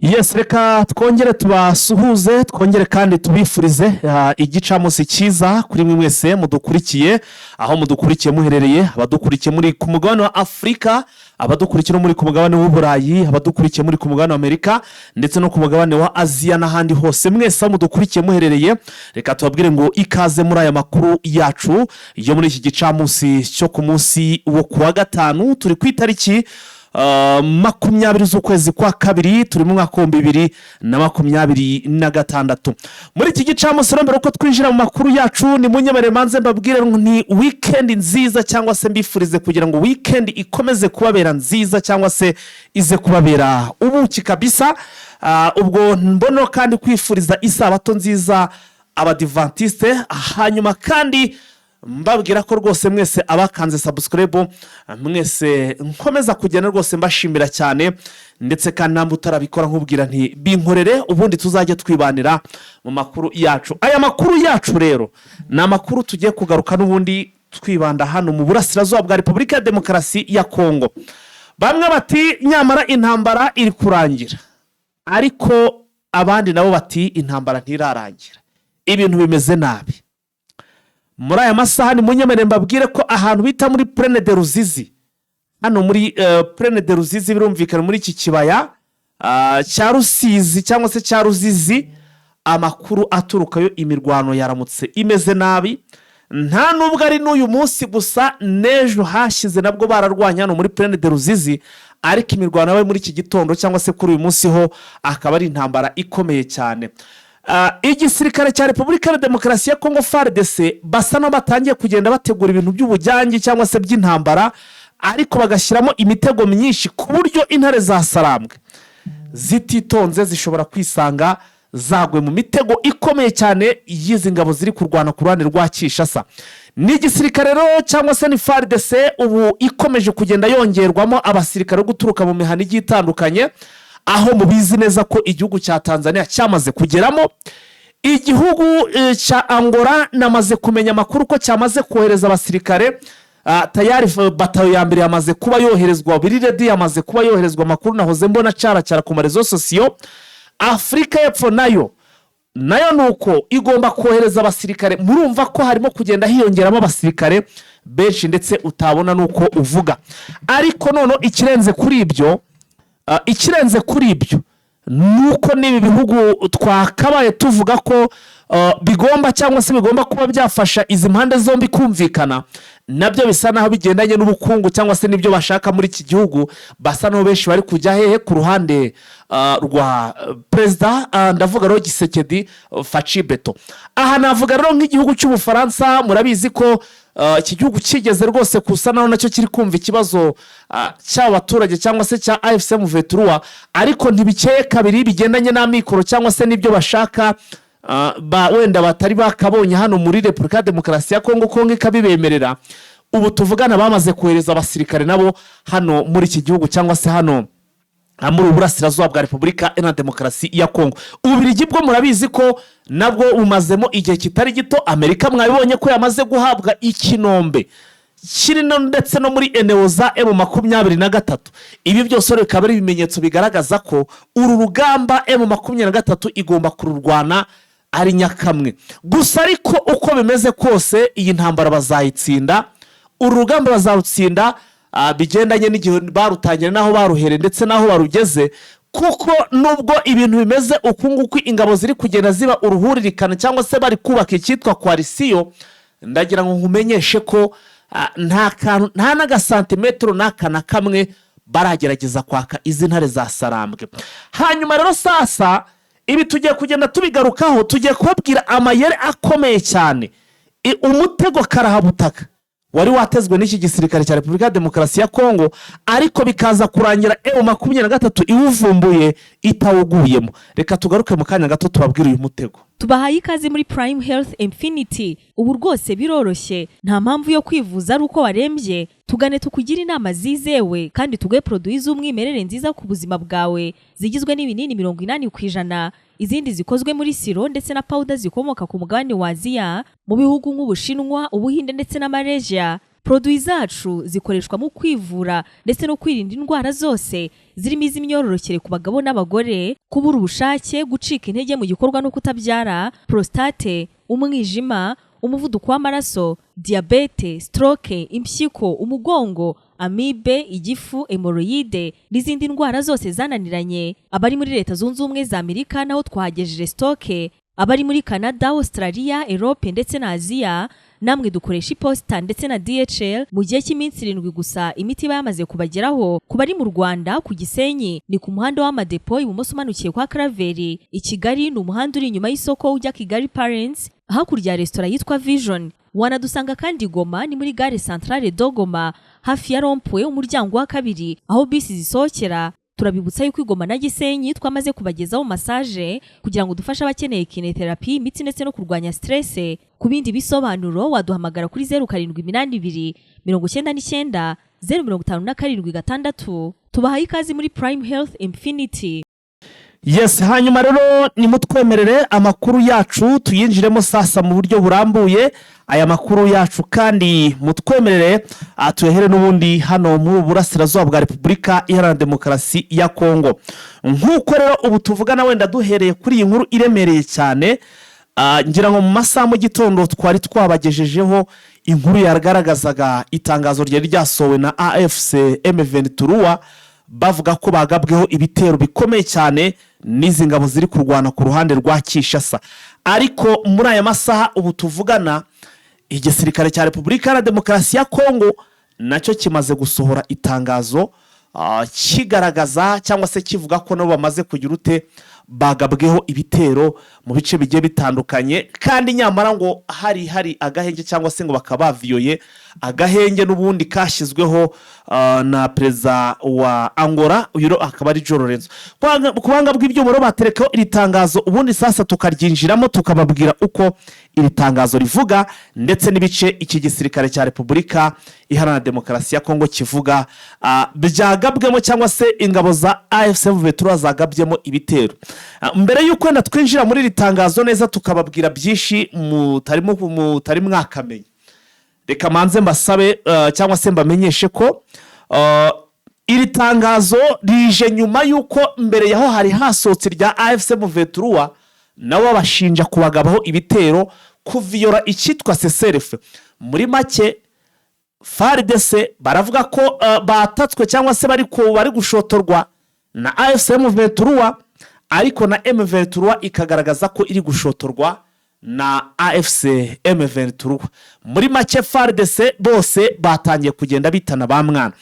Yes, reka twongere tubasuhuze, twongere kandi tubifurize igicamunsi cyiza kuri mwe mwese mudukurikiye, aho mudukurikiye muherereye, abadukurikiye muri ku mugabane wa Afurika, abadukurikiye no muri ku mugabane w'Uburayi, abadukurikiye muri ku mugabane wa Amerika ndetse no ku mugabane wa Aziya n'ahandi hose, mwese aho mudukurikiye muherereye, reka tubabwire ngo ikaze muri aya makuru yacu yo muri iki gicamunsi cyo ku munsi wo ku wa gatanu. Turi ku itariki 20 z'ukwezi kwa kabiri, turi mu mwaka w'2026. Muri iki gicamunsi rero, mbere uko twinjira mu makuru yacu, ni munyemerere manze mbabwire ngo ni weekend nziza, cyangwa se mbifurize kugira ngo weekend ikomeze kubabera nziza, cyangwa se ize kubabera ubuki kabisa. Ubwo mbono kandi kwifuriza isabato nziza Abadivantisite, hanyuma kandi mbabwira ko rwose mwese abakanze subscribe, mwese nkomeza kugenda rwose mbashimira cyane, ndetse kandi ntabwo utarabikora nkubwira nti binkorere, ubundi tuzajya twibanira mu makuru yacu. Aya makuru yacu rero ni amakuru tugiye kugaruka n'ubundi twibanda hano mu burasirazuba bwa Repubulika ya Demokarasi ya Kongo. Bamwe bati nyamara intambara iri kurangira, ariko abandi nabo bati intambara ntirarangira, ibintu bimeze nabi. Muri aya masaha, ni munyemerere mbabwire ko ahantu bita muri Plaine de Ruzizi, hano muri Plaine de Ruzizi, birumvikana muri iki kibaya cya Rusizi cyangwa se cya Ruzizi, amakuru aturukayo, imirwano yaramutse imeze nabi. Nta nubwo ari n'uyu munsi gusa, n'ejo hashize nabwo bararwanya hano muri Plaine de Ruzizi, ariko imirwano yabaye muri iki gitondo cyangwa se kuri uyu munsi ho akaba ari intambara ikomeye cyane. Igisirikare cya Repubulika ya Demokarasi ya Kongo, FARDC, basa n'abatangiye kugenda bategura ibintu by'ubujyangi cyangwa se by'intambara, ariko bagashyiramo imitego myinshi ku buryo intare za Sarambwe zititonze zishobora kwisanga zagwe mu mitego ikomeye cyane y'izi ngabo ziri kurwana ku ruhande rwa Kinshasa. Ni igisirikare rero cyangwa se ni FARDC ubu ikomeje kugenda yongerwamo abasirikare guturuka mu mihanda igiye itandukanye, aho mubizi neza ko igihugu cya Tanzania cyamaze kugeramo, igihugu cya Angola namaze kumenya amakuru ko cyamaze kohereza abasirikare. Tayari batayo ya mbere yamaze kuba yoherezwa, biri ready, yamaze kuba yoherezwa, amakuru nahoze mbona caracara ku ma réseaux sociaux. Afurika y'Epfo nayo ni uko igomba kohereza abasirikare. Murumva ko harimo kugenda hiyongeramo abasirikare benshi ndetse utabona n'uko uvuga. Ariko noneho ikirenze kuri ibyo ni uko n'ibi bihugu twakabaye tuvuga ko bigomba cyangwa se bigomba kuba byafasha izi mpande zombi kumvikana, nabyo bisa naho bigendanye n'ubukungu cyangwa se n'ibyo bashaka muri iki gihugu, basa n'aho benshi bari kujya hehe? Ku ruhande rwa perezida, ndavuga rero Tshisekedi, Fatshi Béton. Aha navuga rero nk'igihugu cy'Ubufaransa. Murabizi ko iki gihugu kigeze rwose kusa naho nacyo kiri kumva ikibazo cy'abaturage cyangwa se cya AFC M23, ariko ntibikeye kabiri bigendanye n'amikoro cyangwa se n'ibyo bashaka, wenda batari bakabonye hano muri Repubulika ya Demokarasi ya Kongo, Kongo ikabibemerera. Ubu tuvugana bamaze kohereza abasirikare nabo hano muri iki gihugu cyangwa se hano muri ubu burasirazuba bwa Repubulika Iharanira Demokarasi ya Kongo. Ububiligi bwo murabizi ko nabwo bumazemo igihe kitari gito. Amerika mwabibonye ko yamaze guhabwa ikinombe kiri ndetse no muri eneo za M23. Ibi byose rero bikaba ari ibimenyetso bigaragaza ko uru rugamba M23 igomba kururwana ari nyakamwe gusa. Ariko uko bimeze kose, iyi ntambara bazayitsinda, uru rugamba bazarutsinda, bigendanye n'igihe barutangira n'aho baruhereye ndetse n'aho barugeze, kuko nubwo ibintu bimeze uku nguku, ingabo ziri kugenda ziba uruhuririkane cyangwa se bari kubaka icyitwa coalition, ndagira ngo nkumenyeshe ko nta kantu, nta n'agasantimetero n'aka na kamwe baragerageza kwaka izi ntare za Sarambwe. Hanyuma rero sasa ibi tugiye kugenda tubigarukaho, tugiye kubabwira amayeri akomeye cyane, umutego karahabutaka wari watezwe n'iki gisirikare cya Repubulika ya Demokarasi ya Kongo, ariko bikaza kurangira M23 iwuvumbuye itawuguyemo. Reka tugaruke mu kanya gato tubabwire uyu mutego. Tubahaye ikaze muri Prime Health Infinity. Ubu rwose biroroshye, nta mpamvu yo kwivuza ari uko warembye. Tugane tukugire inama zizewe kandi tuguhe produits z'umwimerere nziza ku buzima bwawe, zigizwe n'ibinini 80%, izindi zikozwe muri sirop ndetse na powder zikomoka ku mugabane wa Aziya, mu bihugu nk'Ubushinwa, Ubuhinde ndetse na Malaysia. Produits zacu zikoreshwa mu kwivura ndetse no kwirinda indwara zose zirimo iz'imyororokere ku bagabo n'abagore, kubura ubushake, gucika intege mu gikorwa no kutabyara, prostate, umwijima, umuvuduko w'amaraso, diyabete, stroke, impyiko, umugongo, amibe, igifu, hémorroïdes n'izindi ndwara zose zananiranye. Abari muri Leta Zunze Ubumwe za Amerika naho twahagejeje stock. Abari muri Canada, Australia, Europe ndetse na Aziya, namwe dukoresha iposita ndetse na DHL. Mu gihe cy'iminsi 7 gusa imiti iba yamaze kubageraho. Ku bari mu Rwanda, ku Gisenyi ni ku muhanda w'Amadepo, ibumoso umanukiye kwa Karaveri. I Kigali ni umuhanda uri inyuma y'isoko ujya Kigali Parents, hakurya ya resitora yitwa Vision. Wanadusanga kandi Goma, ni muri gare Centrale de Goma, hafi ya rond-point, umuryango wa kabiri aho bisi zisohokera. Turabibutsa yuko i Goma na Gisenyi twamaze kubagezaho massage kugira ngo dufashe abakeneye kinésithérapie, imitsi ndetse no kurwanya stress. Ku bindi bisobanuro waduhamagara kuri 0782 990 57 6. Tubahaye ikaze muri Prime Health Infinity. Yes, hanyuma rero nimutwemerere amakuru yacu tuyinjiremo sasa mu buryo burambuye. Aya makuru yacu kandi mutwemerere tuyahere n'ubundi hano mu burasirazuba bwa Repubulika Iharanira Demokarasi ya Kongo. Nk'uko rero ubu tuvugana, wenda duhereye kuri iyi nkuru iremereye cyane, ngira ngo mu masaha mu gitondo twari twabagejejeho inkuru yagaragazaga itangazo ryari ryasohowe na AFC M23, bavuga ko bagabweho ibitero bikomeye cyane n'izi ngabo ziri kurwana ku ruhande rwa Kinshasa. Ariko muri aya masaha ubu tuvugana, igisirikare cya Repubulika Iharanira Demokarasi ya Kongo nacyo kimaze gusohora itangazo, kigaragaza cyangwa se kivuga ko nabo bamaze kugira ute, bagabweho ibitero mu bice bigiye bitandukanye, kandi nyamara ngo hari agahenge cyangwa se ngo bakaba baviyoye agahenge n'ubundi kashyizweho na perezida wa Angola, uyu rero akaba ari João Lourenço. Ku buhanga bw'ibyuma rero baterekaho iri tangazo, ubundi sasa tukaryinjiramo, tukababwira uko iri tangazo rivuga ndetse n'ibice iki gisirikare cya Repubulika Iharanira Demokarasi ya Kongo kivuga byagabwemo cyangwa se ingabo za AFC M23 zagabyemo ibitero. Mbere y'uko wenda twinjira muri iri tangazo neza, tukababwira byinshi mutari mwakamenya, reka manze mbasabe cyangwa se mbamenyeshe ko iri tangazo rije nyuma y'uko mbere yaho hari hasohotse irya AFC M23, nabo babashinja kubagabaho ibitero, kuviyora icyitwa cessez-le-feu. Muri make, FARDC baravuga ko batatswe cyangwa se bari gushotorwa na AFC M23, ariko na M23 ikagaragaza ko iri gushotorwa na AFC M23. Muri make, FARDC bose batangiye kugenda bitana ba mwana.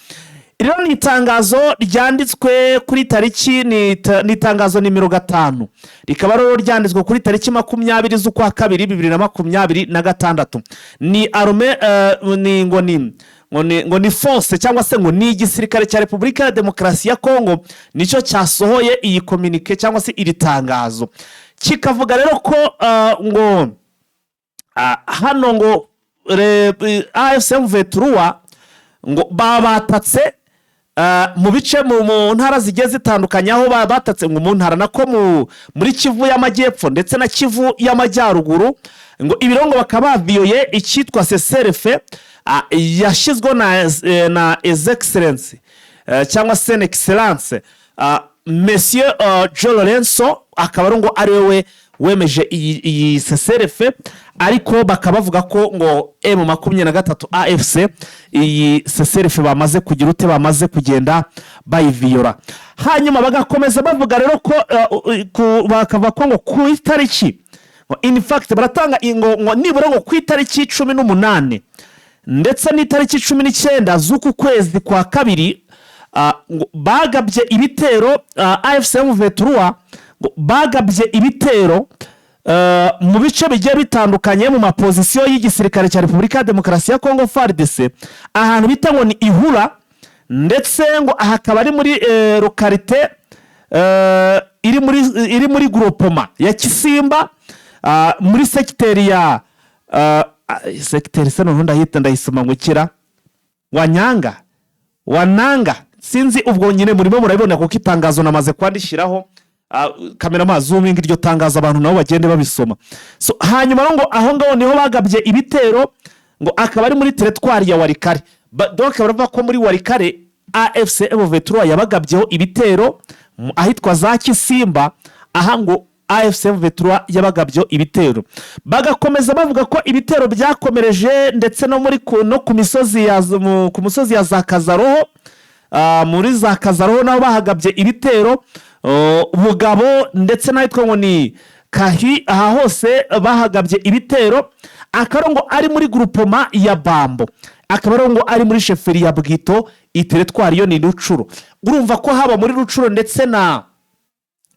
Rero ni itangazo ryanditswe kuri tariki, ni itangazo nimero 5, rikaba rero ryanditswe kuri tariki 20 z'ukwa kabiri 2026. Ni armée ni ngo ni ngo ni ngo ni force cyangwa se ngo ni igisirikare cya Repubulika ya Demokarasi ya Kongo nicyo cyasohoye iyi communiqué cyangwa se iri tangazo, kikavuga rero ko ngo hano ngo AFC M23 ngo babatatse mu bice mu ntara zigiye zitandukanye, aho batatse ngo mu ntara nako muri Kivu y'Amajyepfo ndetse na Kivu y'Amajyaruguru. Ngo ibirungo bakaba baviyoye icyitwa cessez-le-feu yashyizweho na His Excellency cyangwa se Excellence Monsieur João Lourenço, akaba ari ngo ari we wemeje iyi cessez-le-feu. Ariko bakaba bavuga ko ngo M23 AFC iyi cessez-le-feu bamaze kugira ute, bamaze kugenda bayiviyora. Hanyuma bagakomeza bavuga rero ko bakavuga ko ngo ku itariki, in fact baratanga ngo nibura ngo ku itariki 18 ndetse n'itariki 19 z'uku kwezi kwa kabiri, ngo bagabye ibitero, AFC M23 ngo bagabye ibitero mu bice bigiye bitandukanye mu ma positions y'igisirikare cya Repubulika ya Demokarasi ya Kongo FARDC, ahantu bita ngo ni Ihura, ndetse ngo aha akaba ari muri localité iri muri groupement ya Kisimba, muri segiteri ya segiteri se noneho ndahita ndayisoma ngo kira Wanyanga, Wananga, sinzi. Ubwo nyine murimo murabibona kuko itangazo namaze kwandishyiraho. Cameraman, zoominga iryo tangazo, abantu nabo bagende babisoma. So, hanyuma rero ngo aho ngaho niho bagabye ibitero. Ngo akaba ari muri teritwari ya Walikale. Donc baravuga ko muri Walikale AFC M23 yabagabyeho ibitero ahitwa za Kisimba. Aha ngo AFC M23 yabagabyeho ibitero. Bagakomeza bavuga ko ibitero byakomereje ndetse no muri no ku misozi ya ku musozi ya za Kazaroho. Muri za Kazaroho naho bahagabye ibitero. Bugabo ndetse n'ahitwa ngo ni Kahi, aha hose bahagabye ibitero. Akaba ngo ari muri groupement ya Bambo, akaba ari ngo ari muri chefferie ya Bwito. Iteritwari yo ni Rutshuru. Urumva ko haba muri Rutshuru ndetse na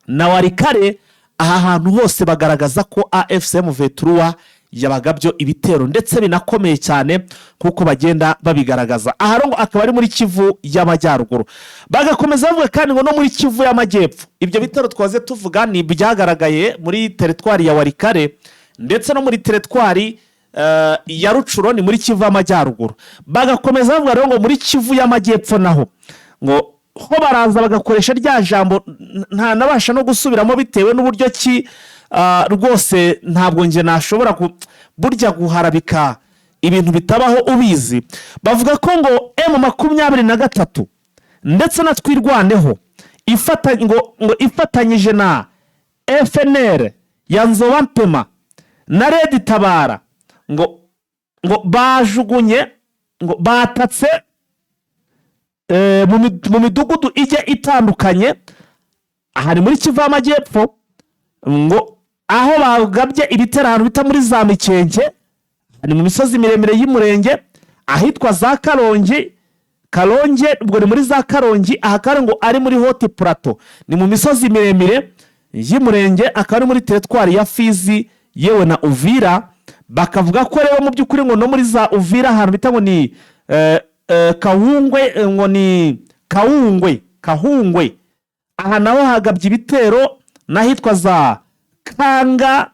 Walikale, aha hantu hose bagaragaza ko AFC M23 yabagabyo ibitero ndetse binakomeye cyane nk'uko bagenda babigaragaza. Aha rero ngo akaba ari muri Kivu y'Amajyaruguru. Bagakomeza bavuga kandi ngo no muri Kivu y'Amajyepfo, ibyo bitero twaze tuvuga ni ibyagaragaye muri teritwari ya Walikale ndetse no muri teritwari ya Rutshuru, ni muri Kivu y'Amajyaruguru. Bagakomeza bavuga rero ngo muri Kivu y'Amajyepfo naho ngo ho baraza bagakoresha rya jambo ntanabasha no gusubiramo bitewe n'uburyo ki rwose ntabwo njye nashobora burya guharabika ibintu bitabaho ubizi. Bavuga ko ngo M23 ndetse na Twirwaneho ngo ifatanyije na FNL ya Nzoba Mpema na RED Tabara ngo bajugunye, ngo batatse mu midugudu ijya itandukanye. Aha ni muri Kivu y'Amajyepfo, ngo aho bagabye ibitero ahantu bita muri za Mikenke, ni mu misozi miremire y'Umurenge, ahitwa za Karongi, Karonge, ubwo ni muri za Karongi. Aha kandi ngo ari muri Haut Plateau, ni mu misozi miremire y'Umurenge, akaba ari muri teritwari ya Fizi yewe na Uvira. Bakavuga ko rero mu by'ukuri ngo no muri za Uvira, ahantu bita ngo ni Kawungwe, ngo ni Kawungwe, Kahungwe, aha naho hagabye ibitero, n'ahitwa za Kanga.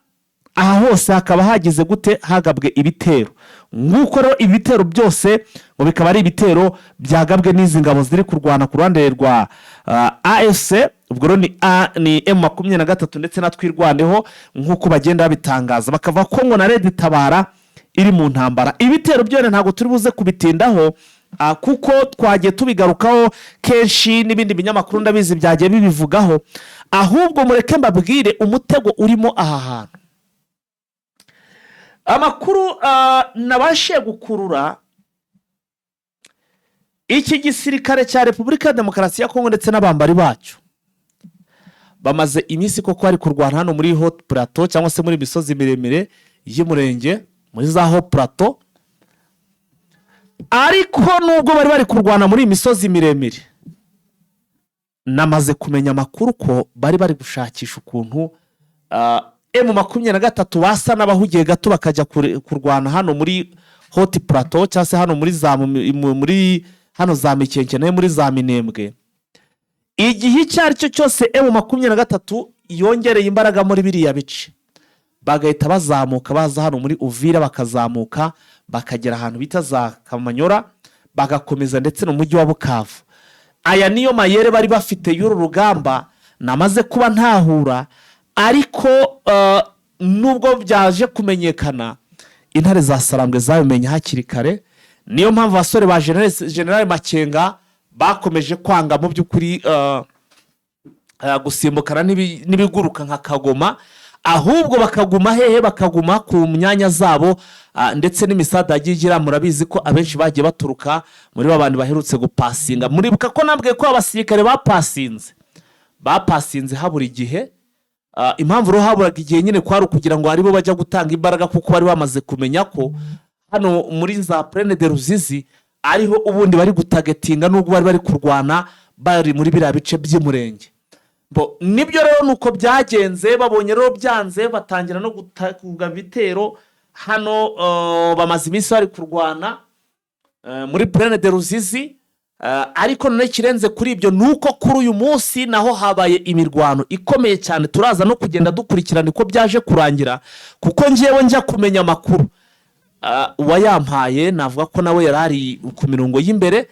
Aha hose hakaba hagize gute? Hagabwe ibitero. Nk'uko rero ibitero byose ngo bikaba ari ibitero byagabwe n'izi ngabo ziri kurwana ku ruhande rwa AFC, ubwo rero ni M23 ndetse na Twirwaneho, nk'uko bagenda babitangaza. Bakavuga ko ngo na RED Tabara iri mu ntambara. Ibitero byone ntabwo turi buze kubitindaho, kuko twagiye tubigarukaho kenshi n'ibindi binyamakuru ndabizi byagiye bibivugaho. Ahubwo mureke mbabwire umutego urimo aha hantu. Amakuru nabashiye gukurura, iki gisirikare cya Repubulika ya Demokarasi ya Kongo ndetse n'abambari bacyo bamaze iminsi koko bari kurwana hano muri Haut Plateau, cyangwa se muri misozi miremire y'Umurenge, muri za Haut Plateau. Ariko nubwo bari kurwana muri iyi misozi miremire, namaze kumenya amakuru ko bari gushakisha ukuntu M23 basa n'abahugiye gato, bakajya kurwana hano muri Haut Plateau, cyangwa se hano muri za muri hano za Mikenke nayo muri za Minembwe. Igihe icyo ari cyo cyose M23 yongereye imbaraga muri biriya bice, bagahita bazamuka baza hano muri Uvira, bakazamuka bakagera ahantu bita za Kamanyora, bagakomeza ndetse no mu mujyi wa Bukavu. Aya niyo mayere bari bafite y'uru rugamba namaze kuba ntahura. Ariko nubwo byaje kumenyekana, intare za Sarambwe zabimenye hakiri kare. Niyo mpamvu abasore ba General Makenga bakomeje kwanga mu by'ukuri gusimbukana n'ibiguruka nka kagoma, ahubwo bakaguma hehe? Bakaguma ku myanya zabo, ndetse n'imisada yagiye igira. Murabizi ko abenshi bagiye baturuka muri ba bantu baherutse gupasinga. Muribuka ko nabwiye ko abasirikare bapasinze habura igihe. Impamvu rero haburaga igihe nyine kwari ukugira ngo aribo bajya gutanga imbaraga, kuko bari bamaze kumenya ko hano muri za Plaine de Ruzizi ariho ubundi bari gutagetinga, nubwo bari kurwana bari muri biriya bice by'Umurenge. Bo, nibyo rero ni uko byagenze. Babonye rero byanze, batangira no kugaba ibitero hano. Bamaze iminsi bari kurwana muri Plaine de Ruzizi. Ariko noneho ikirenze kuri ibyo ni uko kuri uyu munsi naho habaye imirwano ikomeye cyane. Turaza no kugenda dukurikirana uko byaje kurangira, kuko ngewe njya kumenya amakuru, uwayampaye navuga ko nawe yari ari ku mirongo y'imbere.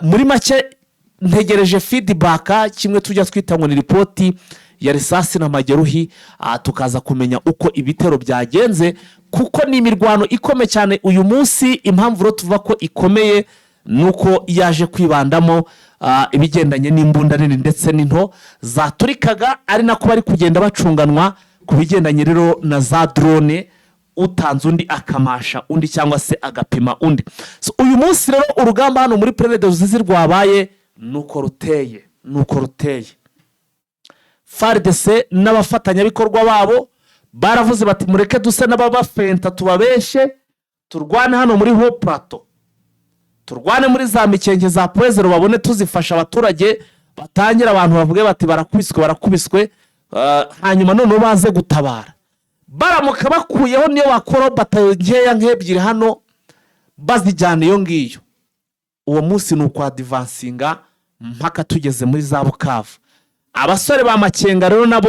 Muri make ntegereje feedback, kimwe tujya twita ngo ni ripoti. ya risasi na mageruhi, tukaza kumenya uko ibitero byagenze, kuko ni imirwano ikomeye cyane uyu munsi. Impamvu rero tuvuga ko ikomeye ni uko yaje kwibandamo ibigendanye n'imbunda nini ndetse n'into zaturikaga, ari nako bari kugenda bacunganwa ku bigendanye rero na za drone, utanze undi akamasha undi cyangwa se agapima undi. So, uyu munsi rero urugamba hano muri Plaine de Ruzizi rwabaye nuko ruteye, nuko ruteye. FARDC n'abafatanyabikorwa babo baravuze bati: "Mureke duse n'ababafenta, tubabeshe, turwane hano muri Haut Plateau, turwane muri za Mikenke, za Point Zéro, babone tuzifasha abaturage, batangira abantu bavuge bati barakubiswe, barakubiswe, hanyuma noneho baze gutabara." Baramuka bakuyeho niyo bakora batayo nkeya nk'ebyiri hano, bazijyana iyo ngiyo, uwo munsi ni ukwadvancinga mpaka tugeze muri za Bukavu. Abasore ba Makenga rero nabo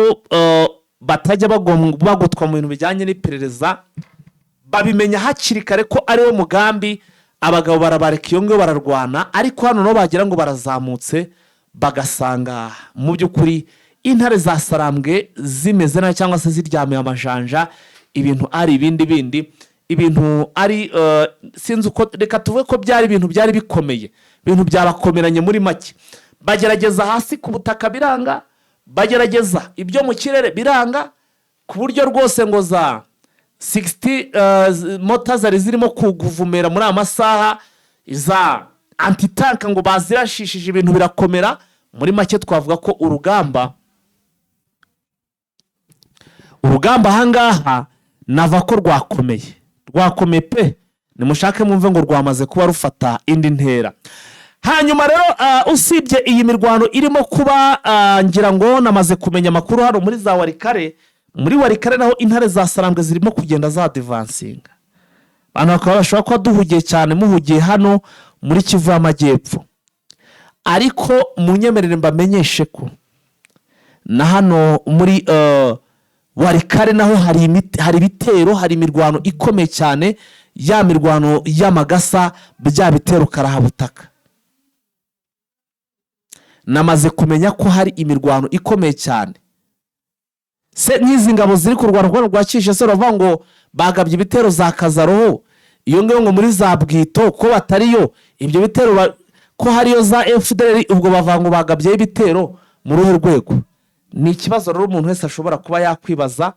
batajya bagotwa mu bintu bijyanye n'iperereza, babimenya hakiri kare ko ariwo mugambi. Abagabo barabareka iyo ngiyo bararwana, ariko hano nabo bagira ngo barazamutse, bagasanga mu by'ukuri intare za Sarambwe zimeze nabi cyangwa se ziryamiye amajanja, ibintu ari ibindi bindi, ibintu ari sinzi uko, reka tuvuge ko byari ibintu byari bikomeye, ibintu byabakomeranye muri make. Bagerageza hasi ku butaka biranga, bagerageza ibyo mu kirere biranga, ku buryo rwose ngo za 60 mortar zari zirimo kuvumera muri aya masaha, za anti-tank ngo bazirashishije, ibintu birakomera. Muri make twavuga ko urugamba ahangaha nava ko rwakomeye, rwakomeye pe. Nimushake mwumve ngo rwamaze kuba rufata indi ntera. Hanyuma rero usibye iyi mirwano irimo kuba, ngira ngo namaze kumenya amakuru hano muri za Walikale. Muri Walikale naho intare za Sarambwe zirimo kugenda zadvancinga. Abantu bakaba bashobora kuba duhugiye cyane, muhugiye hano muri Kivu y'Amajyepfo, ariko munyemerere mbamenyeshe ko na hano muri Walikale naho hari ibitero, hari imirwano ikomeye cyane, ya mirwano y'amagasa, bya bitero karahabutaka. Namaze kumenya ko hari imirwano ikomeye cyane. Se nk'izi ngabo ziri kurwana rwanda rwa Kinshasa, baravuga ngo bagabye ibitero za Kazaroho iyo ngiyo, ngo muri za Bwito ko batariyo, ibyo bitero ko hariyo za FDLR, ubwo bavuga ngo bagabyeho ibitero mu ruhe rwego? Ni ikibazo rero umuntu wese ashobora kuba yakwibaza.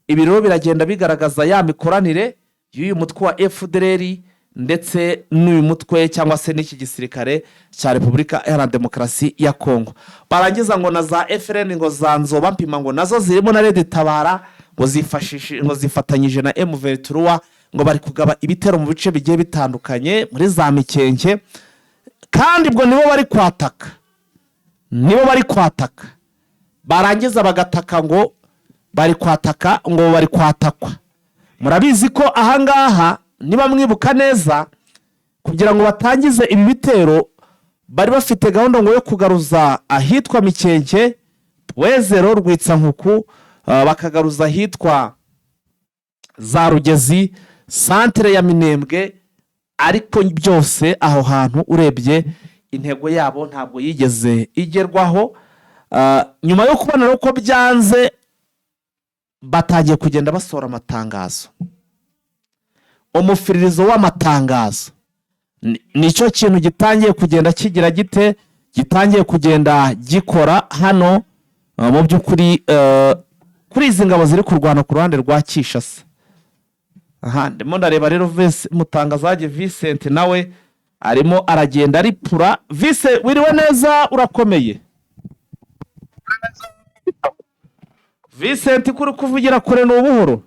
Ibi rero biragenda bigaragaza ya mikoranire y'uyu mutwe wa FDLR ndetse n'uyu mutwe cyangwa se n'iki gisirikare cya Repubulika Iharanira Demokarasi ya Kongo. Barangiza ngo na za FRN, ngo za Nzoba Mpima, ngo nazo zirimo na RED Tabara, ngo zifashishije, ngo zifatanyije na M23, ngo bari kugaba ibitero mu bice bigiye bitandukanye muri za Mikenke. Kandi ubwo nibo bari kwataka, nibo bari kwataka, barangiza bagataka ngo bari kwataka, ngo bari kwatakwa. Murabizi ko ahangaha, niba mwibuka neza, kugira ngo batangize ibi bitero bari bafite gahunda ngo yo kugaruza ahitwa Mikenke, Wezero, Rwitsankuku, bakagaruza ahitwa za Rugezi, santere ya Minembwe. Ariko byose aho hantu urebye intego yabo ntabwo yigeze igerwaho. Nyuma yo kubona rero ko byanze, batangiye kugenda basohora amatangazo, umufiririzo w'amatangazo. Nicyo kintu gitangiye kugenda kigira gite, gitangiye kugenda gikora hano mu by'ukuri kuri izi ngabo ziri kurwana ku ruhande rwa Kinshasa. Aha ndimo ndareba rero mutangazaje Vincent nawe arimo aragenda aripura. Vise, wiriwe neza, urakomeye? Vincent, kuri kuvugira kure, ni ubuhoro?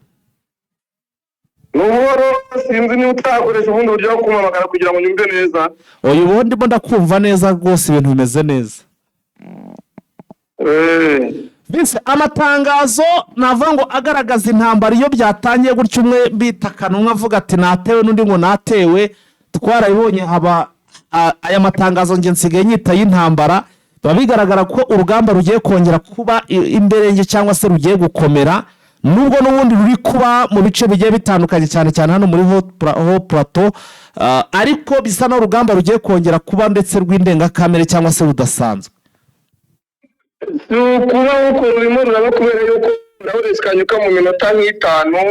Ni ubuhoro. Sinzi niba utakoresha ubundi buryo bwo kumpamagara kugira ngo nyumve neza. Uyu ubundi ndimo ndakumva neza rwose, ibintu bimeze neza. Vise, amatangazo navuga ngo agaragaza intambara, iyo byatangiye gutyo, umwe bitakana, umwe avuga ati natewe, n'undi ngo natewe, twarabibonye. Haba aya matangazo nge nsigaye nyita y'intambara, biba bigaragara ko urugamba rugiye kongera kuba imberenge cyangwa se rugiye gukomera, nubwo n'ubundi ruri kuba mu bice bigiye bitandukanye, cyane cyane hano muri Haut Plateau, ariko bisa n'aho urugamba rugiye kongera kuba ndetse rw'indengakamere cyangwa se rudasanzwe. Si ukuba uko rurimo ruraba, kubera yuko Lawrence Kanyuka mu minota nk'itanu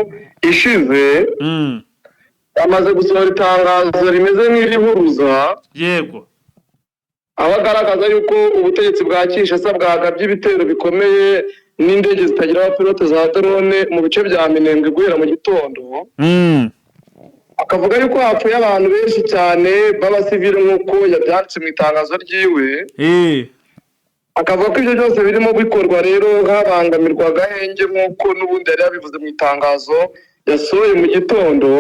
ishize amaze gusohora itangazo rimeze nk'irihuruza, aho agaragaza yuko ubutegetsi bwa Kinshasa bwagabye ibitero bikomeye n'indege zitagira abapilote za drone mu bice bya Minembwe guhera mu gitondo, akavuga yuko hapfuye abantu benshi cyane b'abasivili nk'uko yabyanditse mu itangazo ryiwe, akavuga ko ibyo byose birimo bikorwa rero habangamirwa agahenge nk'uko n'ubundi yari yabivuze mu itangazo yasohoye mu gitondo.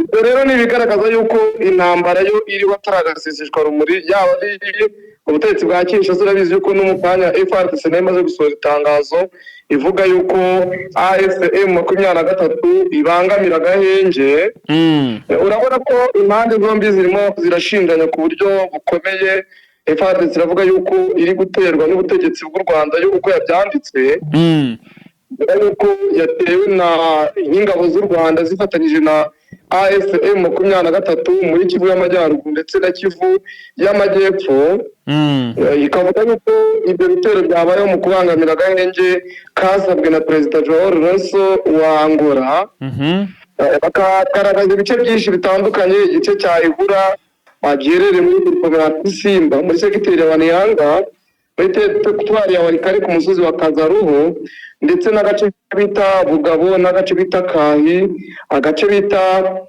Ibyo rero ni ibigaragaza yuko intambara yo iriho ataragaseseshwa rumuri, yaba ari ubutegetsi bwa Kinshasa. Urabizi yuko no mu kanya FARDC nayo imaze gusohora itangazo ivuga yuko AFC M23 ibangamira agahenge. Urabona ko impande zombi zirimo zirashinjanya ku buryo bukomeye. FARDC iravuga yuko iri guterwa n'ubutegetsi bw'u Rwanda, yo uko yabyanditse, ivuga yuko yatewe na n'ingabo z'u Rwanda zifatanyije na AFC M23 muri Kivu y'Amajyaruguru ndetse na Kivu y'Amajyepfo. Ikavuga yuko ibyo bitero byabayeho mu kubangamira agahenge kasabwe na Perezida João Lourenço wa Angola. Bakagaragaza ibice byinshi bitandukanye: igice cya Igura giherereye muri groupement Simba muri segiteri ya Waniyanga, muri teritwari ya Walikale ku musozi wa Kazaruhu, ndetse n'agace bita Bugabo n'agace bita Kahi, agace bita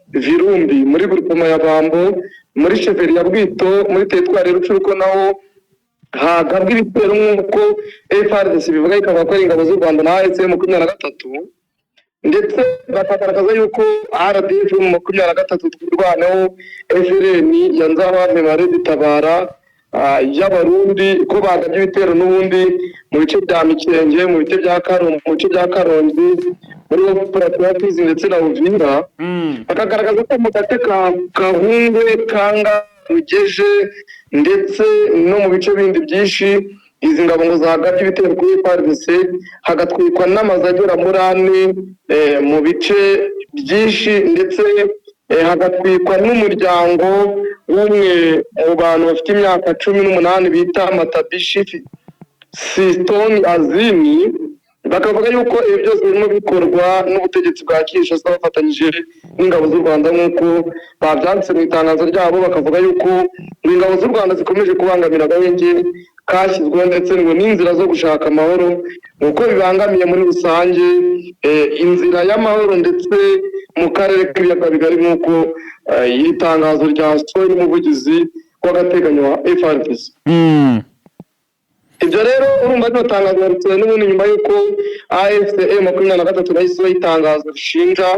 Virumbi muri groupement ya Bambo, muri chefferie ya Bwito muri teritwari ya Rutshuru, ko naho hagabwa ibitero nk'uko FARDC bivuga, ikavuga ko ari ingabo z'u Rwanda na AFC 23, ndetse bakagaragaza yuko RDF 23, Twirwaneho, FRN ya Nzabampe, Tabara y'Abarundi, ko bagabye ibitero n'ubundi mu bice bya Mikenge, mu bice bya Karongi, muri plateau ya Fizi ndetse na Uvira. Bakagaragaza ko mu gace ka Kahungwe, Kanga, Rugeje ndetse no mu bice bindi byinshi, izi ngabo ngo zagabye ibitero kuri FARDC, hagatwikwa n'amazu agera muri ane mu bice byinshi, ndetse hagatwikwa n'umuryango w'umwe mu bantu bafite imyaka 18 bita Matabishi Sistoni Azini. Bakavuga yuko ibi byose birimo bikorwa n'ubutegetsi bwa Kinshasa bafatanyije n'ingabo z'u Rwanda nk'uko babyanditse mu itangazo ryabo. Bakavuga yuko ngo ingabo z'u Rwanda zikomeje kubangamira agahenge kashyizweho, ndetse ngo n'inzira zo gushaka amahoro, uko bibangamiye muri rusange inzira y'amahoro ndetse mu karere k'ibiyaga bigari, nk'uko iri tangazo ryasohowe n'umuvugizi w'agateganyo wa FARDC. Ibyo rero urumva rino tangazo yaritoye n'ubundi nyuma y'uko AFC 23 nayo isohoye itangazo rishinja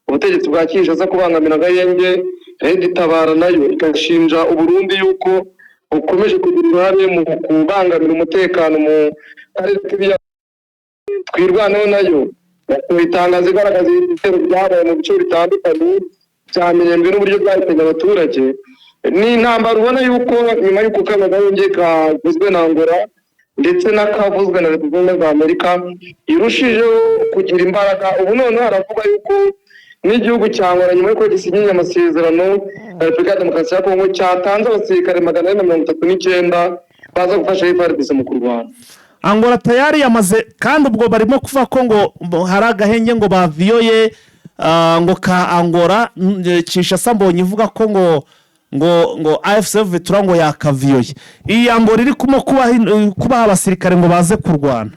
ubutegetsi bwa Kinshasa kubangamira agahenge, Red Tabara nayo igashinja Uburundi yuko bukomeje kugira uruhare mu kubangamira umutekano mu karere k'ibiyaga. Twirwaneho nayo yasohoye itangazo igaragaza ibitero byabaye mu bice bitandukanye bya Minembwe n'uburyo byahitanye abaturage. Ni intambara ubona yuko nyuma y'uko kano gahenge kavuzwe na Angola ndetse n'akavuzwe na Leta Zunze Ubumwe za Amerika irushijeho kugira imbaraga. Ubu noneho haravuga yuko n'igihugu cya Angola, nyuma y'uko gisinyanye amasezerano na Repubulika ya Demokarasi ya Kongo, cyatanze abasirikare 439 baza gufasha FARDC mu kurwana. Angola tayari yamaze, kandi ubwo barimo kuvuga ko ngo hari agahenge ngo baviyoye ngo ka Angola. Kinshasa mbonye ivuga ko ngo AFC vingt-trois ngo yakaviyoye. Iyi Angola iri kumo kubaha abasirikare ngo baze kurwana.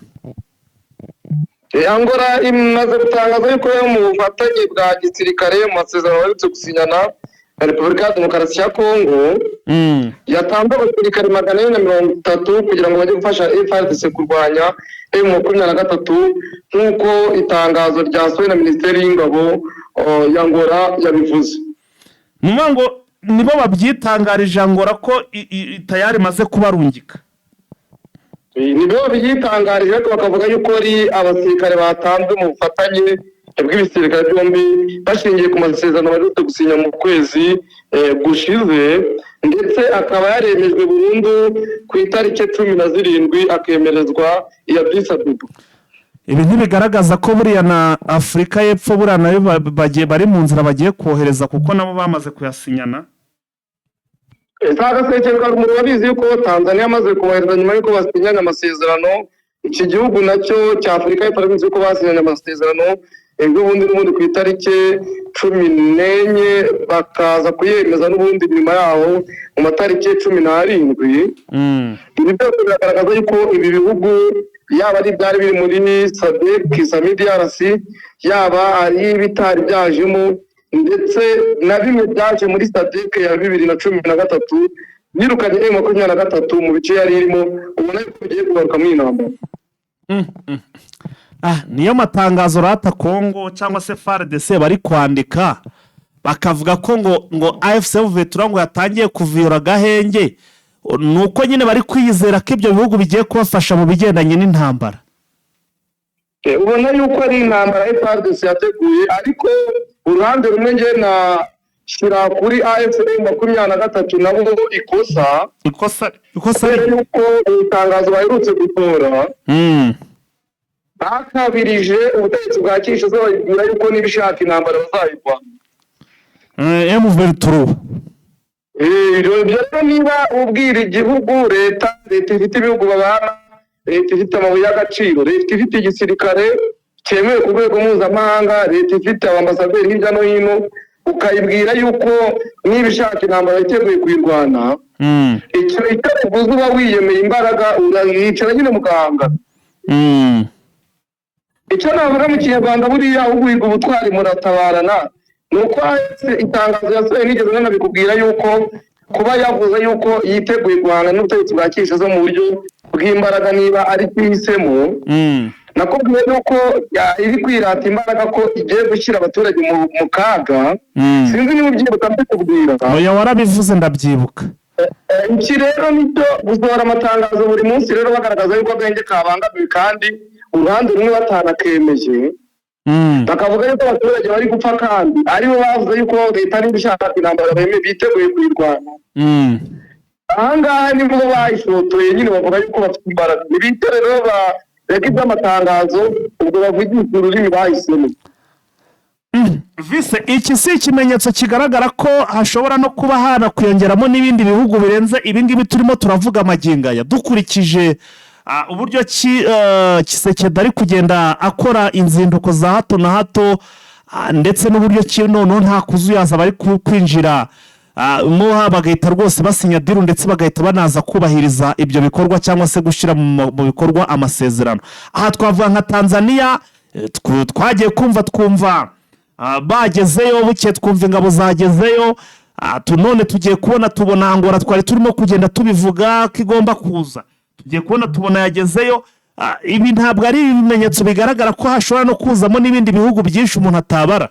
Angola imaze gutangaza yuko yo mu bufatanye bwa gisirikare mu masezerano baherutse gusinyana na Repubulika ya Demokarasi ya Kongo, yatanze abasirikare 430 kugira ngo bajye gufasha FARDC kurwanya M23, nk'uko itangazo ryasohowe na Minisiteri y'Ingabo ya Angola yabivuze. Ni ukuvuga ngo nibo babyitangarije, Angola, ko tayari imaze kubarungika. Nibo babyitangarije, ariko bakavuga yuko ari abasirikare batanzwe mu bufatanye bw'ibisirikare byombi bashingiye ku masezerano baherutse gusinya mu kwezi gushize, ndetse akaba yaremejwe burundu ku itariki 17, akemerezwa iya Addis Abeba. Ibi ntibigaragaza ko buriya na Afurika y'Epfo buriya nayo bari mu nzira bagiye kohereza, kuko nabo bamaze kuyasinyana? Si agasekere karumuri, urabizi yuko Tanzania yamaze kubohereza nyuma y'uko basinyanye amasezerano. Iki gihugu nacyo cya Afurika y'Epfo, urabizi yuko basinyanye amasezerano ejo bundi n'ubundi ku itariki 14, bakaza kuyemeza n'ubundi nyuma yaho mu matariki 17. Ibi byose biragaragaza yuko ibi bihugu, yaba ari ibyari biri muri SADC, SAMIDRC, yaba ari ibitari byajemo, ndetse na bimwe byaje muri SADC ya 2013 yirukanye M23 mu bice yari irimo, ubona yuko bigiye kugaruka muri iyi ntambara. Ah, niyo matangazo rata Kongo cyangwa se FARDC bari kwandika, bakavuga ko ngo AFC M23 ngo yatangiye kuviyora agahenge, ni uko nyine bari kwizera ko ibyo bihugu bigiye kubafasha mu bigendanye n'intambara. Ubona yuko ari intambara FARDC yateguye, ariko uruhande rumwe nge na shyira kuri AFC 23 nabo ikosa. Ikosa Kubera yuko itangazo baherutse gutora bakabirije ubutegetsi bwa Kinshasa, babibwira yuko nibishaka intambara bazayirwana. M23. Ibyo rero, niba ubwira igihugu, leta ifite ibihugu babana, leta ifite amabuye y'agaciro, leta ifite igisirikare cyemewe ku rwego mpuzamahanga, leta ifite abambasaderi hirya no hino, ukayibwira yuko niba ishaka intambara yiteguye kuyirwana, icyo bivuze uba wiyemeye imbaraga, urayicara nyine mugahangana. Icyo navuga mu Kinyarwanda, buriya uguhiga ubutwari muratabarana. Ni uko AFC itangazo yasohoye, nigeze nanabikubwira yuko kuba yavuze yuko yiteguye guhangana n'ubutegetsi bwa Kinshasa mu buryo bw'imbaraga niba ari cyo ihisemo, nakubwiye yuko iri kwirata imbaraga ko igiye gushyira abaturage mu kaga. Sinzi niba ubyibuka mbikubwira. Oya, warabivuze, ndabyibuka. Iki rero nicyo gusohora amatangazo buri munsi rero bagaragaza yuko agahenge kabangamiwe kandi uruhande rumwe batanakemeje, bakavuga yuko abaturage bari gupfa kandi aribo bavuze yuko leta niba ishaka intambara biteguye kuyirwana. Ahangaha nibo bayishotoye nyine, bavuga yuko bafite imbaraga. Ntibite rero bareka iby'amatangazo, ubwo bavugisha ururimi bahisemo. Vise, iki si ikimenyetso kigaragara ko hashobora no kuba hanakwiyongeramo n'ibindi bihugu birenze ibi ngibi turimo turavuga amagingo aya, dukurikije uburyo ki Tshisekedi ari kugenda akora inzinduko za hato na hato, ndetse n'uburyo ki noneho nta kuzuyaza bari kwinjira mo bagahita rwose basinya deal, ndetse bagahita banaza kubahiriza ibyo bikorwa cyangwa se gushyira mu bikorwa amasezerano? Aha twavuga nka Tanzania, twagiye kumva twumva bagezeyo, buke twumva ingabo zagezeyo. None tugiye kubona tubona Angola, twari turimo kugenda tubivuga ko igomba kuza, tugiye kubona tubona yagezeyo. Ibi ntabwo ari ibimenyetso bigaragara ko hashobora no kuzamo n'ibindi bihugu byinshi umuntu atabara?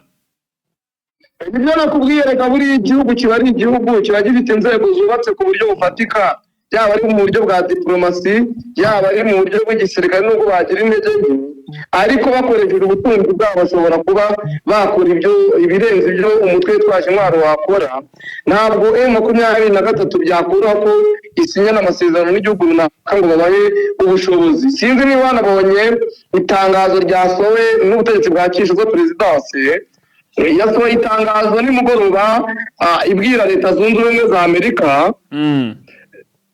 Ibyo nakubwiye reka, buriya igihugu kiba ari igihugu, kiba gifite inzego zubatse ku buryo bufatika, yaba ari mu buryo bwa diporomasi, yaba ari mu buryo bw'igisirikare. Nubwo bagira intege nke, ariko bakoresheje ubutunzi bwabo bashobora kuba bakora ibyo ibirenze ibyo umutwe witwaje intwaro wakora. Ntabwo M23 byakuraho ko isinyana amasezerano n'igihugu runaka ngo babahe ubushobozi. Sinzi niba wanabonye itangazo ryasohowe n'ubutegetsi bwa Kinshasa. Perezidansi yasohoye itangazo nimugoroba, ibwira Leta Zunze Ubumwe za Amerika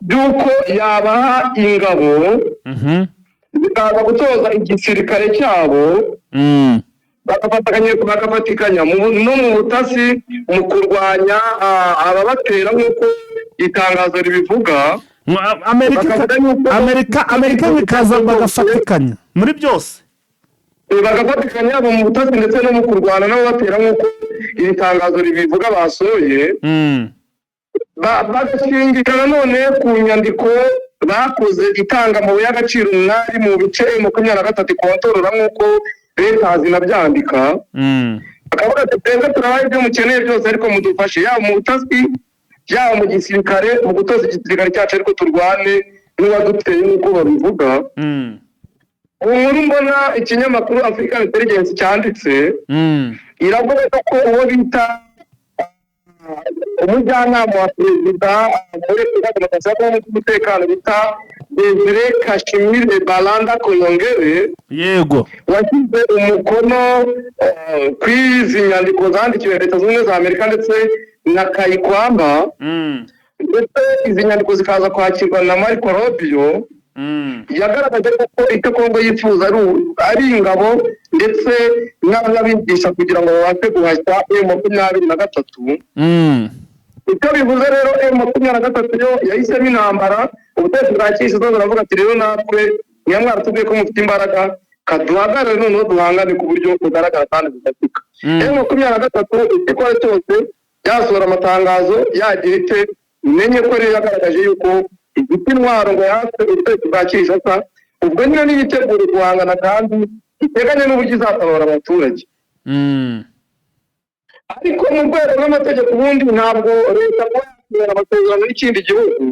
by'uko yabaha ingabo zikaza gutoza igisirikare cyabo, bagafatikanya no mu butasi, mu kurwanya ababatera nk'uko itangazo ribivuga. Amerika Bakavuga yuko Amerika bikaza bagafatikanya muri byose. Bagafatikanya yaba mu butasi ndetse no mu kurwana n'ababatera nk'uko iri tangazo ribivuga basohoye. Bagashingira nanone ku nyandiko bakoze itanga amabuye y'agaciro mwari mu bice 23 ikontorora, nk'uko leta zinabyandika. Bakavuga ati: "Twebwe turabaha ibyo mukeneye byose, ariko mudufashe yaba mu butasi, yaba mu gisirikare, mu gutoza igisirikare cyacu, ariko turwane n'uwaduteye," nk'uko babivuga. Ubu nkuru mbona ikinyamakuru African Intelligence cyanditse iravuga ko uwo bita umujyanama wa perezida muri Repubulika Demokarasi ya Kongo umutekano, bita Desire Kashimire Balanda Koyongere, washyize umukono ku izi nyandiko zandikiwe Leta Zunze Ubumwe za Amerika ndetse na Kayikwamba. Ndetse izi nyandiko zikaza kwakirwa na Marco Rubio. Yagaragaje ko icyo Kongo yifuza ari ingabo ndetse n'abigisha kugira ngo babashe guhashya M23. Icyo bivuze rero, M23 yo yahisemo intambara. Ubutegetsi bwa Kinshasa buravuga ati: "Rero natwe niyo mwaratubwiye ko mufite imbaraga, kaduhagarare noneho duhangane ku buryo bugaragara kandi bufatika." M23 icyo ikora cyose, yasohora amatangazo, yagira ite, umenye ko rero yagaragaje yuko ifite intwaro ngo yatse ubutegetsi bwa Kinshasa. Ubwo nyine niyitegure guhangana kandi iteganye n'uburyo izatabara abaturage. Ariko mu rwego rw'amategeko, ubundi ntabwo leta kuba yasinyana amasezerano n'ikindi gihugu,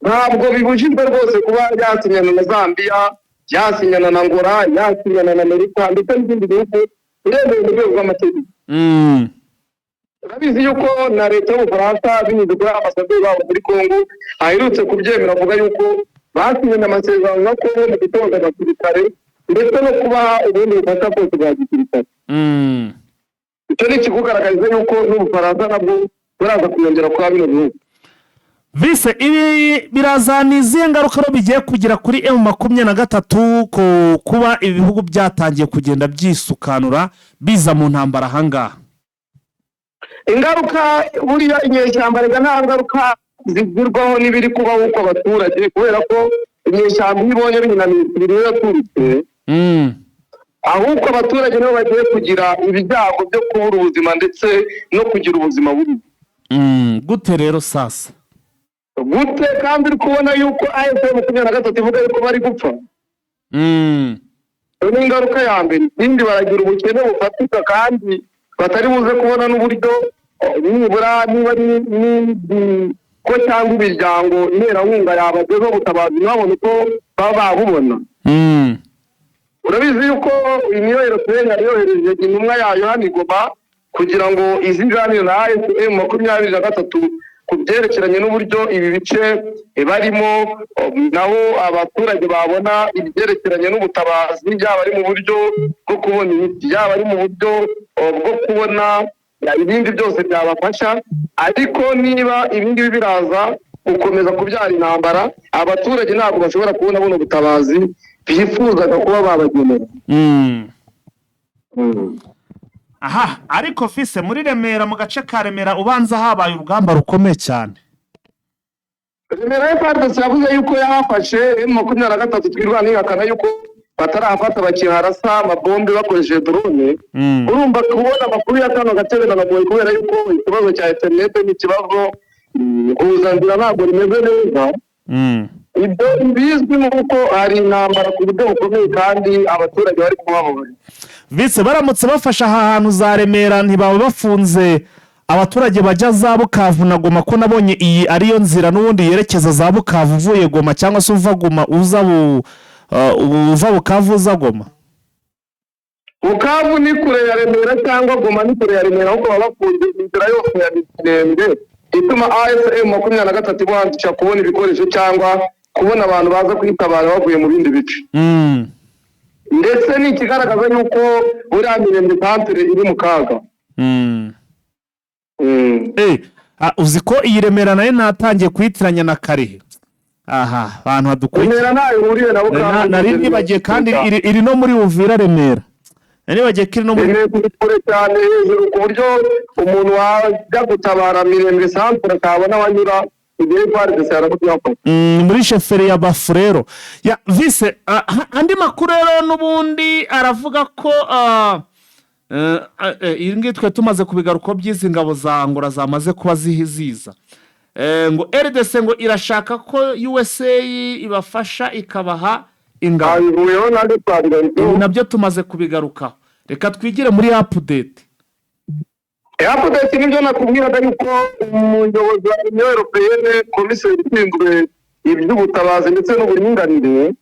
ntabwo bibujijwe rwose kuba yasinyana na Zambia, yasinyana na Angola, yasinyana na Amerika ndetse n'ibindi bihugu biremewe mu rwego rw'amategeko. Urabizi yuko na leta y'Ubufaransa, binyuze kuri ambasaderi babo muri Congo, aherutse kubyemera, avuga yuko basinyanye amasezerano na Congo mu gutoza abasirikare ndetse no kubaha ubundi bufasha bwose bwa gisirikare. Icyo ni ikikugaragariza yuko n'Ubufaransa nabwo buraza kuyongera kuba bino bihugu. Vise, ibi birazana izihe ngaruka rero bigiye kugira kuri M23 ku kuba ibi bihugu byatangiye kugenda byisukanura biza mu ntambara ahangaha? Ingaruka, buriya inyeshyamba rega nta ngaruka zigirwaho n'ibiri kubaho uko abaturage, kubera ko inyeshyamba iyo ibonye binaniye ibiri yaturutse, ahubwo abaturage nibo bagiye kugira ibyago byo kubura ubuzima ndetse no kugira ubuzima bubi. Gute rero sasa? Gute kandi uri kubona yuko AFC 23 ivuga yuko bari gupfa? Iyo ni ingaruka ya mbere. Ikindi, baragira ubukene bufatika kandi batari buze kubona n'uburyo nibura niba ari ko cyangwa imiryango nterankunga yabagezaho ubutabazi, ntibabone uko baba babubona. Urabizi yuko Union Européenne yari yohereje intumwa yayo hano i Goma kugira ngo iziganire na AFC 23 ku byerekeranye n'uburyo ibi bice barimo naho abaturage babona ibyerekeranye n'ubutabazi, yaba ari mu buryo bwo kubona imiti, yaba ari mu buryo bwo kubona ibindi byose byabafasha. Ariko niba ibi ngibi biraza gukomeza kubyara intambara, abaturage ntabwo bashobora kubona buno butabazi bifuzaga kuba babagenera. Aha ariko fise, muri Remera, mu gace ka Remera, ubanza habaye urugamba rukomeye cyane. Remera, FARDC yavuze yuko yahafashe. M23 twirwana ihakana yuko batarahafata, bakiharasa amabombe bakoresheje drone. Urumva kubona amakuru ya kano gace biranagoye kubera yuko ikibazo cya interinete ni ikibazo, ihuzanzira ntabwo rimeze neza. Ibyo bizwi ni uko hari intambara ku buryo bukomeye kandi abaturage bari kubababarira. Vise, baramutse bafashe aha hantu za Remera, ntibaba bafunze abaturage bajya za Bukavu na Goma? Ko nabonye iyi ariyo nzira n'ubundi yerekeza za Bukavu uvuye Goma, cyangwa se uva Goma uza uva Bukavu uza Goma? Bukavu ni kure ya Remera cyangwa Goma ni kure ya Remera, ahubwo baba bafunze inzira yose ya mirembe ituma AFC 23 ibasha kubona ibikoresho cyangwa kubona abantu baza kwitabara bavuye mu bindi bice. Ndetse ni ikigaragaza yuko buriya Mirembe centre iri mu kaga. Uzi ko iyi Remera nayo natangiye kuyitiranya na Karehe? Aha abantu badukurikira. Remera ntayo ihuriye na Bukavu. Nari nibagiye kandi iri no muri Uvira. Remera nari nibagiye ko iri no muri Remera iri kure cyane hejuru, ku buryo umuntu wajya gutabara Mirembe centre atabona aho anyura igihe FARDC yaramutse. Muri chefferie ya Bafurero ya vise. Andi makuru rero n'ubundi aravuga ko iri ngiri twe tumaze kubigaruka by'izi ngabo za Angola zamaze kuba ziza. Ngo RDC ngo irashaka ko USA ibafasha ikabaha ingabo. Abivuyeho nanjye twabigarutseho. Ibi nabyo tumaze kubigarukaho. Reka twigire muri update. Update nibyo nakubwiraga yuko umuyobozi wa Union Européenne, komiseri ushinzwe iby'ubutabazi ndetse n'uburinganire,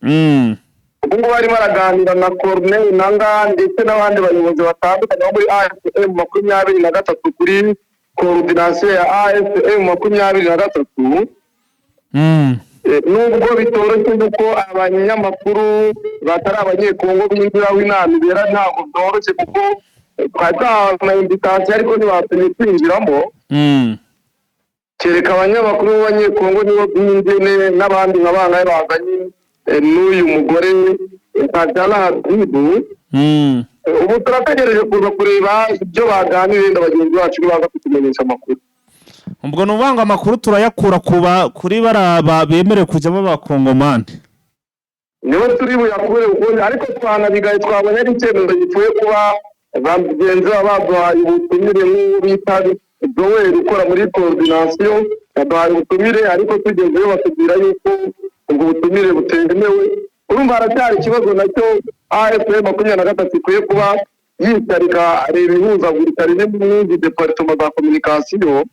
ubu ngubu arimo araganira na Corneille Nangaa ndetse n'abandi bayobozi batandukanye bo muri AFC 23 kuri coordination ya AFC 23. Nubwo bitoroshye yuko abanyamakuru batari Abanyekongo binjira aho inama ibera, ntabwo byoroshye kuko twari twahawe invitation ariko ntibatumye kwinjiramo. Kereka abanyamakuru b'Abanyekongo nibo b'ingene n'abandi nka bangahe bazanye n'uyu mugore Tajana Habibu. Ubu turategereje kuza kureba ibyo baganiriye na bagenzi bacu nibaza kutumenyesha amakuru. Ubwo ni ukuvuga ngo amakuru turayakura kuri bariya bemerewe kujyamo Abakongomani. Nibo turi buyakure ukundi, ariko twanabigaye, twabonye ari icyemezo gipfuye kuba bagenzi babo baduhaye ubutumire, nk'uwo bita Joel ukora muri coordination yaduhaye ubutumire, ariko tugezeyo batubwira yuko ubwo butumire butemewe. Urumva haracyari ikibazo nacyo AFC 23 ikwiye kuba yicarika, areba ihuzagurika riri muri izi département za communication,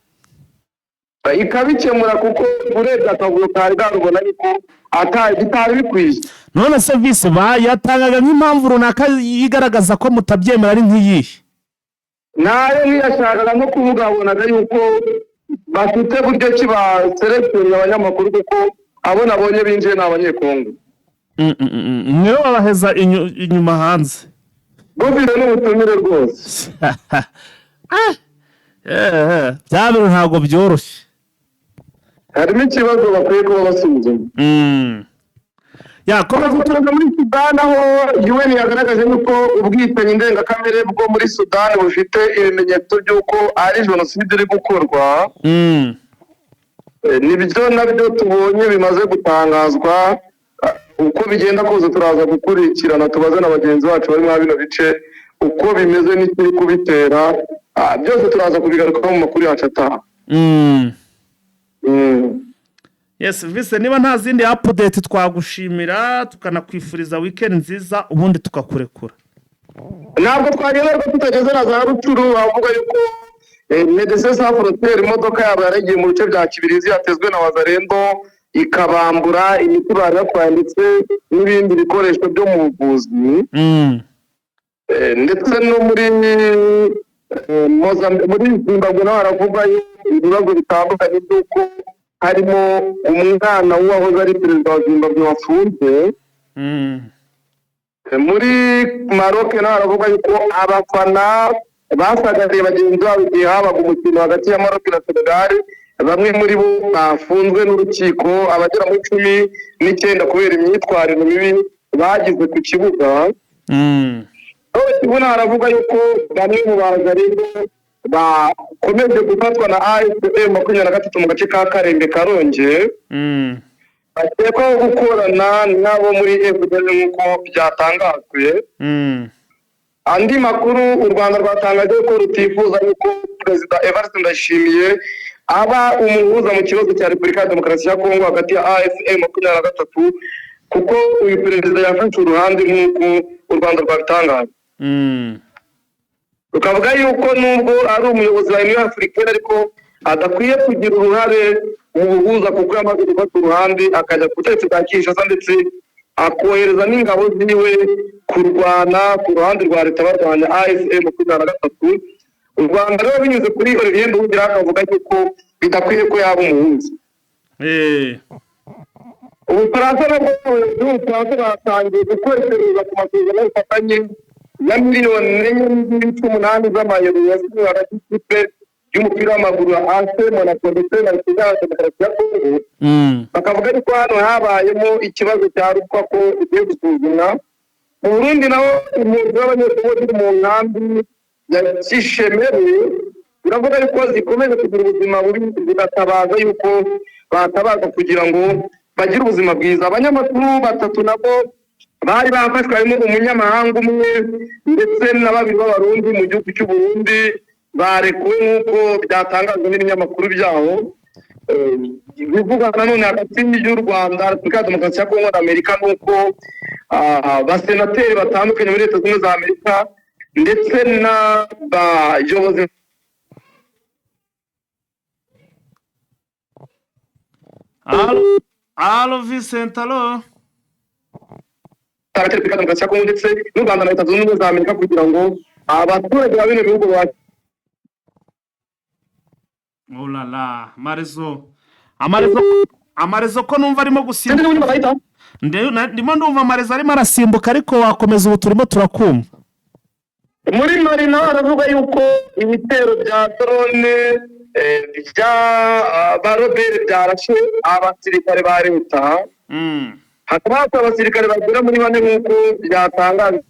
ikabikemura, kuko urebye akavuyo kari garubona yuko bitari bikwiye. None se visi yatangaga nk'impamvu runaka igaragaza ko mutabyemera ari nk'iyihe? Nayo ntiyashakaga no kuvuga, abonaga yuko bafite buryo ki baselectionnye abanyamakuru, kuko abo nabonye binjiye ni Abanyekongo. Niwe babaheza inyuma hanze. Bufite n'ubutumire rwose. Bya bintu ntabwo byoroshye. Harimo ikibazo bakwiye kuba basuzuma. Yakomeza. Guturuka muri Sudani, aho UN yagaragaje yuko ubwicanyi ndengakamere bwo muri Sudani bufite ibimenyetso by'uko ari jenoside iri gukorwa. Nibyo nabyo tubonye bimaze gutangazwa. Uko bigenda kose turaza gukurikirana, tubaze na bagenzi bacu bari muri bino bice uko bimeze n'ikiri kubitera. Byose turaza kubigarukaho mu makuru yacu ataha. Yes, vise, niba nta zindi update twagushimira, tukanakwifuriza weekend nziza, ubundi tukakurekura. Ntabwo twagenda ariko tutageze na za Rutshuru, avuga yuko Médecins Sans Frontières imodoka yabo yaragiye mu bice bya Kibirizi yatezwe na Wazalendo, ikabambura imiti bari batwaye ndetse n'ibindi bikoresho byo mu buvuzi. Ndetse no muri muri Zimbabwe naho haravugwa ibibazo bitandukanye by'uko harimo umwana w'uwahoze ari perezida wa Zimbabwe wafunze. Muri Maroc naho haravuga yuko abafana basagariye bagenzi babo igihe habaga umukino hagati ya Maroc na Senegal, bamwe muri bo bafunzwe n'urukiko, abagera muri 19 kubera imyitwarire mibi bagize ku kibuga. Aho kibona haravuga yuko bamwe mu Bazalendo bakomeje gufatwa na AFC 23 mu gace ka Karembe Karonge, bakekwaho gukorana n'abo muri FDL nk'uko byatangajwe. Andi makuru, u Rwanda rwatangaje ko rutifuza yuko Perezida Evariste Ndayishimiye aba umuhuza mu kibazo cya Repubulika ya Demokarasi ya Kongo hagati ya AFC 23, kuko uyu perezida yafashe uruhande nk'uko u Rwanda rwabitangaje. Rukavuga yuko nubwo ari umuyobozi wa Union Africaine, ariko adakwiye kugira uruhare mu buhuza, kuko yamaze gufata uruhande akajya ku butegetsi bwa Kinshasa, ndetse akohereza n'ingabo ziwe kurwana ku ruhande rwa leta barwanya AFC 23. U Rwanda rero binyuze kuri Olivier Nduhungirehe akavuga yuko bidakwiye ko yaba umuhuza. Ubufaransa nabwo, ubuyobozi bw'Ubufaransa batangiye gukora iperereza ku masezerano y'ubufatanye ya miliyoni 4.8 z'amayero yasinywe hagati y'ikipe y'umupira w'amaguru ya AS Monaco ndetse na Repubulika ya Demokarasi ya Kongo. Bakavuga yuko hano habayemo ikibazo cya ruswa, ko igiye gusuzumwa. Mu Burundi naho impunzi z'Abanyekongo ziri mu nkambi ya Kishemere biravuga yuko zikomeje kugira ubuzima bubi, zigatabaza yuko batabaza kugira ngo bagire ubuzima bwiza. Abanyamakuru batatu nabo bari bafashwe, harimo umunyamahanga umwe ndetse na babiri b'Abarundi mu gihugu cy'u Burundi, barekuwe nk'uko byatangajwe n'ibinyamakuru byaho. Bivugwa nanone hagati y'u Rwanda, Repubulika ya Demokarasi ya Kongo na Amerika, nuko abasenateri batandukanye muri Leta Zunze Ubumwe za Amerika ndetse n'abayobozi Allo, allo, Vincent, allo. Hagati ya Repubulika ya Demokarasi ya Kongo ndetse n'u Rwanda na Leta Zunze Ubumwe za Amerika, kugira ngo abaturage ba bino bihugu Oh la la, amarezo. Amarezo, amarezo ko numva arimo gusimbuka. Ndimo ndumva amarezo arimo arasimbuka, ariko wakomeza, ubu turimo turakumva. Muri Mali naho haravuga yuko ibitero bya drone Bya ba rebelles byarashe abasirikare ba leta, hakaba hapfa abasirikare bagera muri bane nk'uko byatangajwe.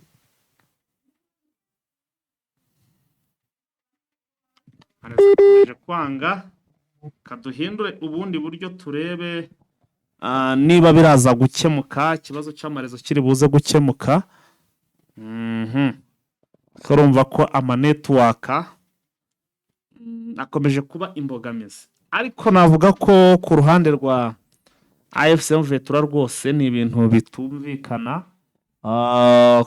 Arakomeje kwanga, kaduhindure ubundi buryo turebe niba biraza gukemuka, ikibazo cy'amarezo kiri buze gukemuka. Urumva ko ama network akomeje kuba imbogamizi, ariko navuga ko ku ruhande rwa AFC M23 rwose ni ibintu bitumvikana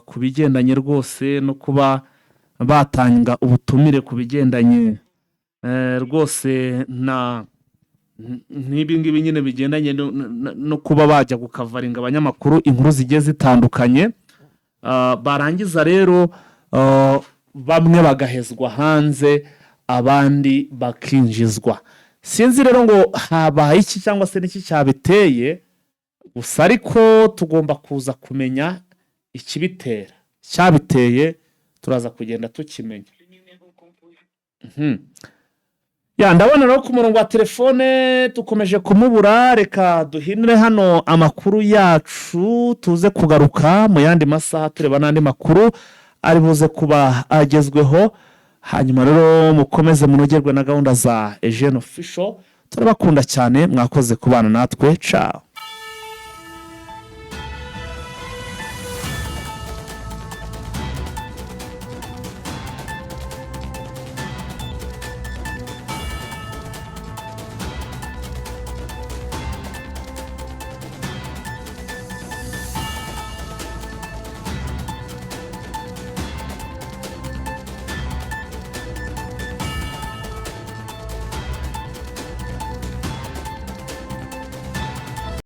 ku bigendanye rwose no kuba batanga ubutumire ku bigendanye rwose na nk'ibi ngibi nyine bigendanye no kuba bajya gukavaringa abanyamakuru inkuru zigiye zitandukanye. Barangiza rero bamwe bagahezwa hanze, abandi bakinjizwa. Sinzi rero ngo habaye iki cyangwa se n'iki cyabiteye gusa, ariko tugomba kuza kumenya ikibitera, cyabiteye turaza kugenda tukimenya. Ya, ndabona rero ku murongo wa telefone dukomeje kumubura. Reka duhindure hano amakuru yacu, tuze kugaruka mu yandi masaha tureba n'andi makuru ari buze kuba agezweho. Hanyuma rero mukomeze munogerwe na gahunda za Eugene Official. Turabakunda cyane, mwakoze kubana natwe. Ciao.